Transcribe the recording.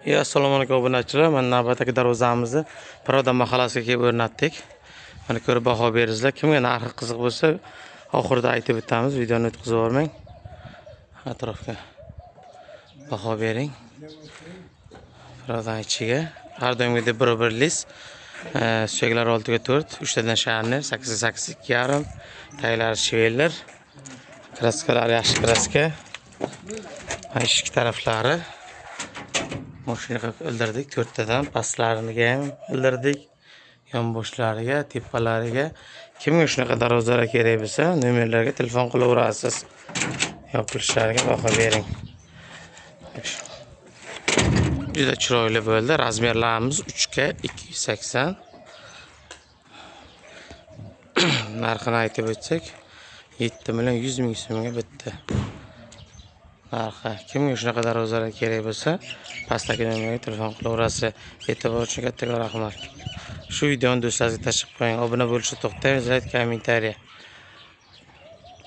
Assalomu alaykum, obunachilar. Mana navbatdagi darvozamizni Piroda mahallasiga kelib o'rnatdik. Mana ko'rib baho beringizlar. Kimga narxi qiziq bo'lsa, oxirida aytib o'tamiz. Videoni o'tkazib yubormang. Atrofga baho bering. Pirodan ichiga har doimgidek bir list. Suyaklar 6 ga 4, 3 tadan sharnir, 8 ga 8 2,5, taglari shveller. Kraskalar yaxshi kraska. Mana ikki taraflari mashina qilib ildirdik, to'rttadan pastlariniga ham ildirdik, yonboshlariga, tepalariga. Kimga shunaqa darvozalar kerak bo'lsa, nomerlarga telefon qilaverasiz. Yopilishlariga baho bering. Juda chiroyli bo'ldi. Razmerlarimiz 3 ga 280. Narxini aytib o'tsak, 7 million 100 ming so'mga bitdi. Narxi. Kimga shunaqa darvozalar kerak bo'lsa, pastdagi nomerga telefon qilaverasiz. E'tibor uchun kattakon rahmat. Shu videoni do'stlaringizga tashlab qo'ying. Obuna bo'lishni to'xtamaysiz, like, kommentariya.